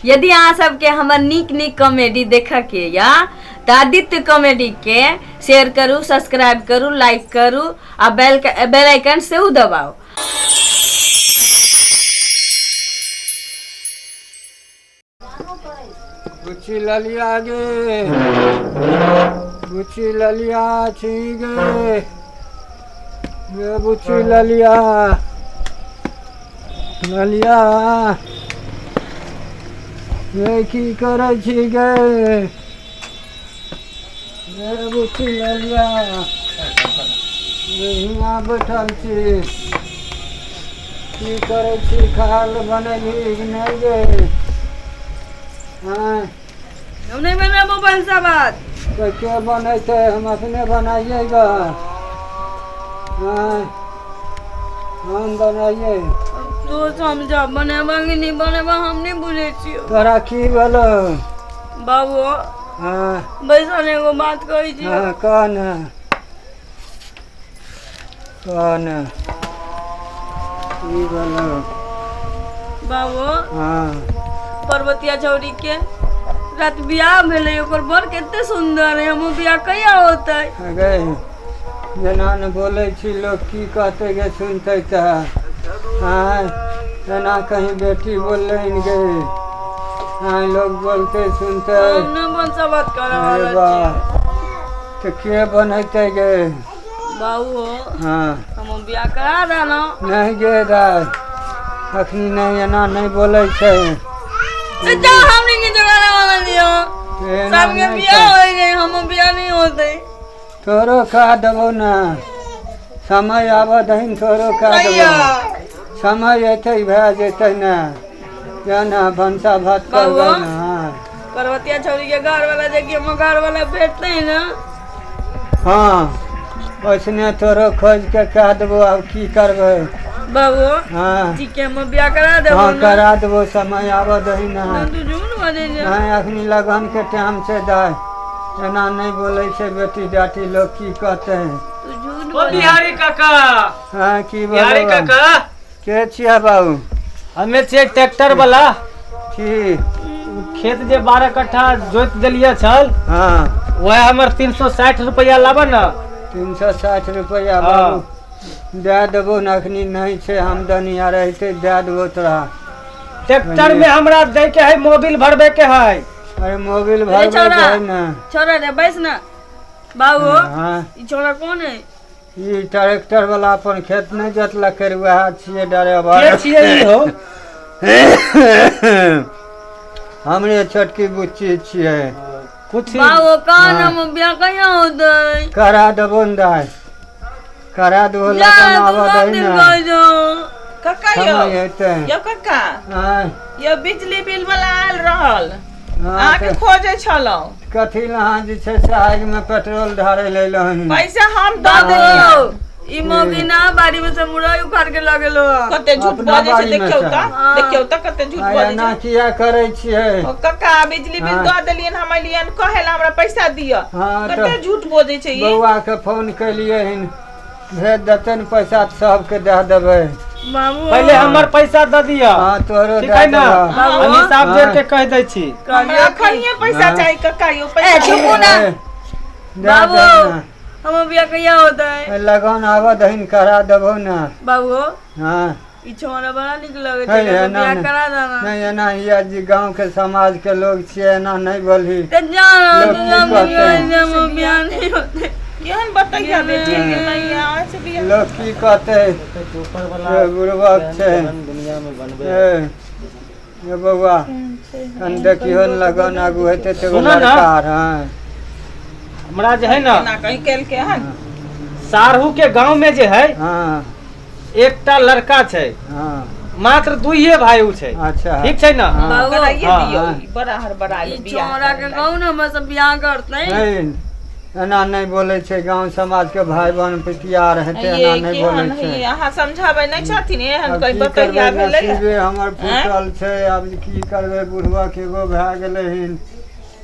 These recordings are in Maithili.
यदि अहाँ सबके हमर नीक नीक कॉमेडी देखऽके या तऽ आदित्य कॉमेडीके शेयर करू, सब्सक्राइब करू, लाइक करू आ बेल बेल आइकन सेहो दबाउ। बुच्ची ललिया गे, बुच्ची ललिया छी गे, गे बुच्ची ललिया, ललिया गे, की करै छी गे? गे बुच्ची ललिया गे, हियाँ बैठल छी, की करै छी? खाय लए बनेलही कि नहि गे? आँय? हम नहीं बनाबो भनसा भात। तऽ के बनेतै? हम अपने बनाइए ग। आँय, हम बनाइए? तू समझा, बनेबा कि नहीं बनेबा हम नहीं बुझै छियौ। तोरा की भेलौ? बाबू। हँ। बैसल, एगो बात कहै छियौ। हँ, कह ने, कह ने, की भेलौ? बाबू। हँ। पर्वतिया छौरी के रात बियाह भेलै, ओकर बर कते सुंदर है, हमर बियाह कहिया होतै? गै, जेना ने बोलै छी, लोक की कहतै गे सुनतै तऽ? आँय, एना कहीं बेटी बोललनि गे? आँय, लोक बोलतै सुनतै? हम नहि भनसा भात करऽ अरे वाला वाह छी। तऽ के बनेतै गे? बाबू। हँ। हमर बियाह करा दे ने। नहि गे दाइ, अखनी नहि, एना नहि बोलै छै। से जा, हमनी के जमाना वाला दियो। एना सबके नहि बियाह छै। होइ गई, हमर बियाह नहीं होतै। तोरो कह देबौ ने, समय आबऽ दहीन, तोरो कह कहिया? देबौ। समय एतै, भए जेतै ने। जा ने, भनसा भात करबै बाबू। ने। हँ। पर्वतिया छौरी के घर वाला जे कि हमर घर वाला भेटतै ने? हँ, ओइसने तोरो खोजि के कह देबौ। आब की करबै? बाबू। हँ। ठीक है, हमर बियाह करा देबो हँ ने? करा देबौ, समय आबऽ दही ने। ना, तू झूठ बजै छै। नहि, अखनी लगन के टाइम छै दाइ, एना नहि बोलै छै बेटी डाटी, लोक की कहतै? तू झूठ ओ बजै। बिहारी काका। हँ, की बिहारी बोलौ? काका। के छियै बाबू? हमे छियै ट्रैक्टर वाला। की? खेत जे 12 कट्ठा जोति देलियै छल। हँ। वएह हमर 360 रुपया लाबऽ ने। 360 रुपैआ? हँ। बाबू, दए देबौ ने, अखनी नहि छै आमदनी, आ रहितै दए देबौ तोरा। ट्रैक्टर में हमरा दै के है, मोबिल भरबे के है। अरे, मोबिल ए भरबै छौड़ा। के है ने। छोड़ा रे, बैस ना बाबू। हँ। ई छोड़ा कौन है? ई ट्रैक्टर वाला अपन खेत नहि जोतलकै रे, वएह छियै ड्राइवर। के छियै ई हो? हमरे छोटकी बुच्ची छियै। कुछ बाबू, कहाँ हाँ। हम बियाह कहिया होतै? करा देबो ने दाइ, करा देबो। जा, लगन तू आबऽ सब दही दिन ने। कहै छौ। काका यौ। समय हेतै। यौ काका। आँय? यौ, बिजली बिल वाला आयल रहल। हँ, अहाँके खोजै छलहुँ। कथी लए अहाँ जे छै से आगिमे पेट्रोल ढारै लए अयलहुँ? पैसा हम दऽ बाबू, देलियै। ई मौगी ना बाड़ी में से मुरई उखाड़ के लगेलो। कते झूठ अपना बजै छै। बाड़ीमे देखियौ से। तऽ। हाँ। देखियौ तऽ, कते झूठ आइ बजै एना छै। किया करै छियै? ओ काका, बिजली बिल हाँ। दऽ देलियनि, हम एलियनि कहै लए, हमरा पैसा दिअ। हँ, कते तऽ झूठ बजै छै ई। बौआके फोन केलियै हन, भेज देतै ने पैसा तऽ सबके दए देबै। बाबू। पहिले हमर पैसा दऽ दिअ। हँ, तोरो ठीक दए है ने? देबऽ। बाबू। हम हिसाब हाँ। जोड़ के कहि दै छी। हमरा कहलियौ कि अखनिये पैसा हाँ। चाही काका यौ, ए पैसा चुपू ना। ए, दए बाबू। देब ने। हमर बियाह कहिया होतै? ए, लगन आबऽ दहीन, करा देबौ ने। बाबू। हँ। ई छोरा बड़ा नीक लगै है, छै, है, ना, बियाह ना। करा देना। नहि, एना हिया जी गाँवके समाजके लोग छियै, एना नहि बोलही। तऽ जा ना, लोक तू की सब दिन कहतै? कहै छै हमर बियाह नहि होतै। केहन बतैया बेटी के मैया अहाँ से बियाह। लोक की कहतै? ऊपर वाला ए, बुड़बक छै। दुनिया में बनबे। ए ए बौआ, कनि देखियो ने, लगन आगू हेतै तऽ एगो सुनऽ ने। लड़का आर। हँ। हमरा जे है ने केना कहीं केलकै हन? सारहू के गांव में जे है एकटा लड़का छै। मात्र दुइये भाई उ छै। ठीक छै ने? हाँ। बाबू। कराइए हाँ, दियौ। हाँ। ई बड़ा हड़बड़ायल ई बियाह छोरा के करे कहू ने हमरा सब बियाह करतै। नहीं, एना नहि बोलै छै। गाँव समाजके भाय बहन पितियार हेतै, ये एना नहि बोलै केहन छै। है, अहाँ समझाबै नहि छथिन एहन आब कोई की बतैया करबै, भेलै? नसीबे हमर फूटल छै। आब की करबै, बुढ़बक एगो भए गेलै हन।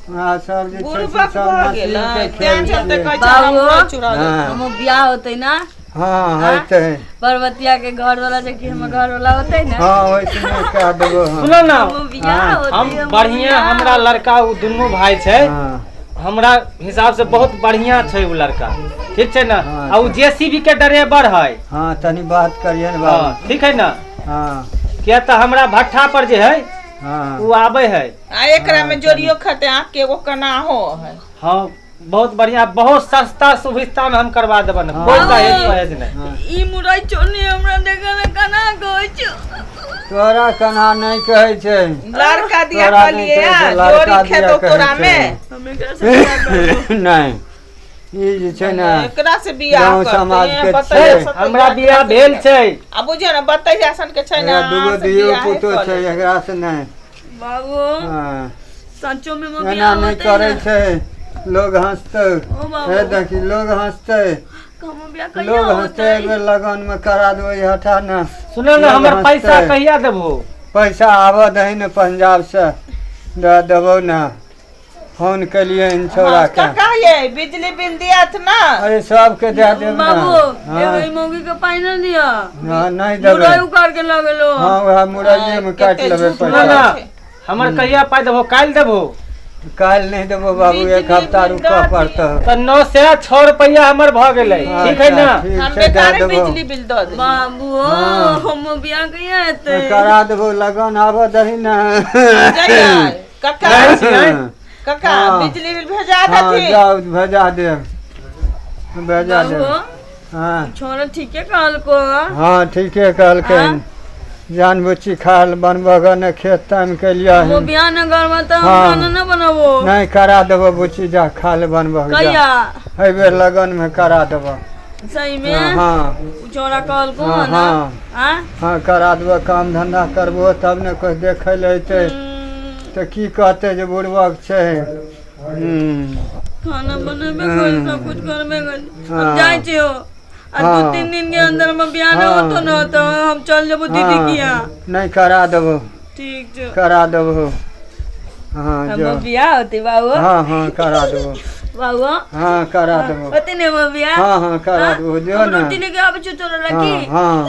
हमरा सब जे छै से बुढ़बक सब भऽ नसीबके गेलै खेल तें चलते छियै। कहै छै हम बाबू। मुरई चुरा हँ। हमर बियाह होतै ना? हँ हेतै। पर्वतिया के घर वाला जे कि हमर घर वाला होतै ने। हँ ओइसने कह देबो हम। सुनो ना, हमर बियाह होतै, हम हमर बढ़िया बियाह हमरा लड़का ओ दुनू भाई छै। हँ हमरा हिसाब से बहुत बढ़िया छै ओ लड़का, ठीक छै ना? हाँ, आ ओ जेसीबी के ड्राइवर है। हँ तनी बात करियन हाँ, बाबू। ठीक है ना? हँ। किया तऽ हमरा भट्ठा पर जे है हँ ओ आबै है। आ एकरा में जोड़ियो खते आँख के एगो कना हो है। हाँ बहुत बढ़िया, बहुत सस्ता सुविस्ता में हम करवा देबन, हाँ। कोई दहेज पहेज नहीं। हाँ। ई मुरई चोनी हमरा देखे में कना कहै छौ? तोरा कन्हा नहीं कहै छै। लड़का दिया तोरा नहीं कहलिए कहै छै, आ, लड़का जोड़ी दिया खेतो कहै तोरा छै। में। हम एकरा से बियाह करबो। नहीं ई जे छै ने एकरा से बियाह गाँव करते समाज हैं, के बतैया छै। सतैया हमरा बियाह भेल छै। आ बुझियौ ने बतैया सन के छै ने, एकरा दूगो अहाँ से दियो बियाहे पुतो कऽ छै, लेब। एकरा से नहीं। बाबू हाँ सचो में एना बियाह नहीं होतै करै ने? छै, लोग हंसतै। ओ बाबू। हे देखी लोग हंसतै, हमर बियाह कहिया लोग हंसतै। होतै? एक बेर लगन में करा देबै हटा ने। सुनो ना, लोग हमर हंसतै। पैसा कहिया देबहो? पैसा आबऽ दही ने, पंजाब से दऽ देबौ ने। फोन केलियै छौड़ा हाँ, के। काका ये बिजली बिल दियात ना? अरे सबके दए देब ना। बाबू हाँ एगो ई मौगी के पाइ न दिअ। हाँ, नहीं देबै। मुरई उखाड़ के लगलो। हाँ वएह मुरैये में काटि कते लेबै झूठ सुनो पैसा। ना, हमर कहिया पाइ देबहो? काल्हि देबहो? काल्हि नहीं देबो बाबू, एक बिजली हफ्ता बिल रुकऽ दऽ पड़तौ। तऽ 906 रुपैआ हमर भऽ गेलै, ठीक है ना? ठीक हम छै, दए बेकारे देबो। बिजली बिल दऽ देली। बाबू हाँ। हमर बियाह कहिया हेतै? करा देबो, लगन आबऽ दही ने। जइयै, काका रहै छियै? काका हाँ। बिजली बिल भेजा हाँ देथिन। जाउ भेजा देब, भेजा बाबू देब। हाँ छोरा ठीके कहलको। हाँ ठीके कहलकै। जान बुच्ची खाल बनबऽ गऽ ने, खेत तामि के लिअ। वो बियाह न करबो तऽ हम हाँ। खाना न बनाबो। नहीं करा देबो बुच्ची, जा खाल बनबऽ जा। कहिया? एहि बेर लगन में करा देबो। सही में? हाँ। उ छोरा कहलको हाँ, ना? हाँ। हाँ? हाँ करा देबो, काम धंधा करबो तब ने कोइ देखै लए अयतै तऽ की कहतै जे बुड़बक छै। खाना बनेबे करी, सब कुछ करबे करी। हम हाँ। जाइ छियो आ हाँ। 2-3 दिन के अंदर में बियाह न हाँ। होतो न तो हम चल जेबो दीदी हाँ। के यहाँ। नहीं करा देबो। ठीक छै। करा देबो। हाँ हमर जो बियाह होतै बाबू। हाँ हाँ करा देबो। बाबू हाँ करा देबो। होतै ने हमर बियाह? हाँ हाँ करा देबो, जो हम ने। रोटी लेके आबै छियो तोरा हाँ लगी। हाँ।